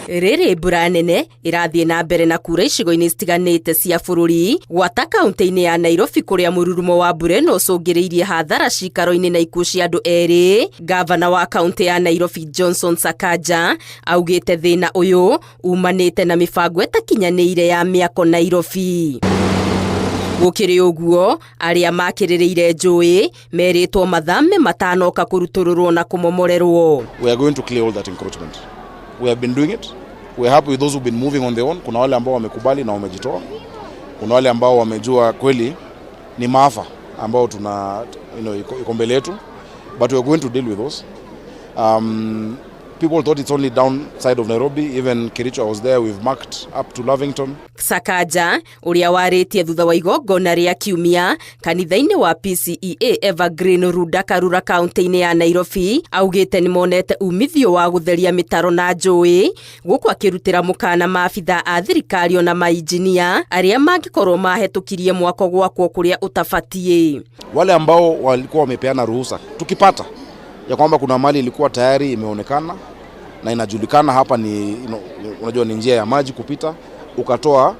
Rĩrĩ mbura nene ĩrathiĩ na mbere na kura icigo-inĩ citiganĩte cia bũrũri, gwata kaunti-inĩ ya Nairobi kũrĩa mũrurumo wa mbura ĩno ũcũngĩrĩirie hathara cikaro-inĩ na ikuũ cia andũ erĩ. Gavana wa kaunti ya Nairobi Johnson Sakaja augĩte thĩna ũyũ umanĩte na mĩbango ĩtakinyanĩire ya mĩako Nairobi. Gũkĩrĩ ũguo, arĩa makĩrĩrĩire njũĩ merĩtwo mathame matanoka kũrutũrũrwo na kũmomorerwo. We are going to clear all that encroachment. We have been doing it. We are happy with those who've been moving on their own. Kuna wale ambao wamekubali na wamejitoa. Kuna wale ambao wamejua kweli ni maafa ambao tuna iko mbele yetu, but we are going to deal with those. People thought it's only downside of Nairobi. Even Kericho, I was there. We've marked up to Lavington. Sakaja ũrĩa warĩtie thutha wa igongona rĩa kiumia kanitha-inĩ wa PCEA Evergreen Runda Karura kaunti-inĩ ya Nairobi augĩte nĩ monete umithio wa gũtheria mĩtaro na njũĩ, gũkũ akĩrutĩra mũkana maabitha a thirikari ona mainjinia arĩa mangĩkorwo mahetũkirie mwako gwakwo kũrĩa ũtabatiĩ. Wale ambao walikuwa wamepeana ruhusa, tukipata ya kwamba kuna mali ilikuwa tayari imeonekana na inajulikana hapa ni unajua ni njia ya maji kupita, ukatoa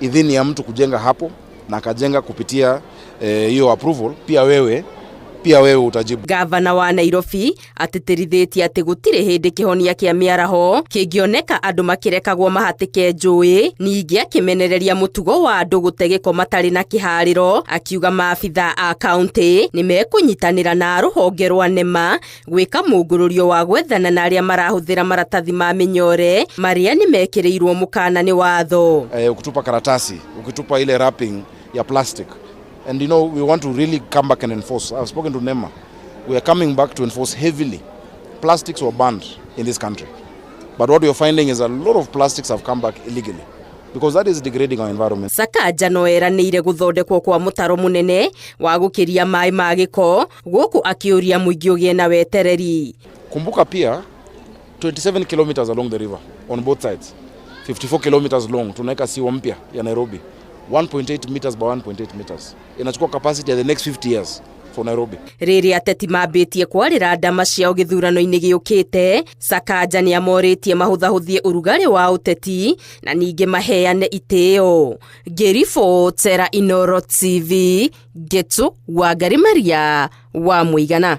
idhini ya mtu kujenga hapo na akajenga kupitia hiyo approval, pia wewe utajibu. Gavana wa Nairobi atĩtĩrithĩtie atĩ gũtirĩ hĩndĩ kĩhonia kĩa mĩaraho kĩngĩoneka andũ makĩrekagwo mahatĩke njũĩ. Ningĩ akĩmenereria mũtugo wa andũ gũte gĩko matarĩ na kĩharĩro, akiuga maabitha a kaunti nĩ mekũnyitanĩra na rũhonge rwa NEMA gwĩka mũngũrũrio wa gwethana na arĩa marahũthĩra maratathi ma mĩnyore marĩa nĩ mekĩrĩirwo mũkana nĩ watho. Ukitupa karatasi, ukitupa ile wrapping ya plastic. And we want to really come back and enforce. I've spoken to NEMA. We are coming back to enforce heavily. Plastics were banned in this country. But what we are finding is a lot of plastics have come back illegally, because that is degrading our environment. Sakaja no eranĩire gũthondekwo kwa mũtaro mũnene wa gũkĩria maĩ ma gĩko, gũkũ akĩũria mũingĩ ũgĩe na wetereri. Kumbuka pia 27 kilometers along the river on both sides, 54 kilometers long, tunaweka sewer mpya ya Nairobi, 1.8 meters by 1.8 meters. Inachukua capacity ya the next 50 years for Nairobi. Rĩrĩa ateti mambĩtie kwarĩra ndama ciao gĩthurano-inĩ gĩũkĩte, Sakaja nĩ amorĩtie mahũthahũthie ũrugarĩ wa ũteti na ningĩ maheane itĩo. Ngĩribotera Inooro TV, Ngetu Wangari Maria wa Mũigana.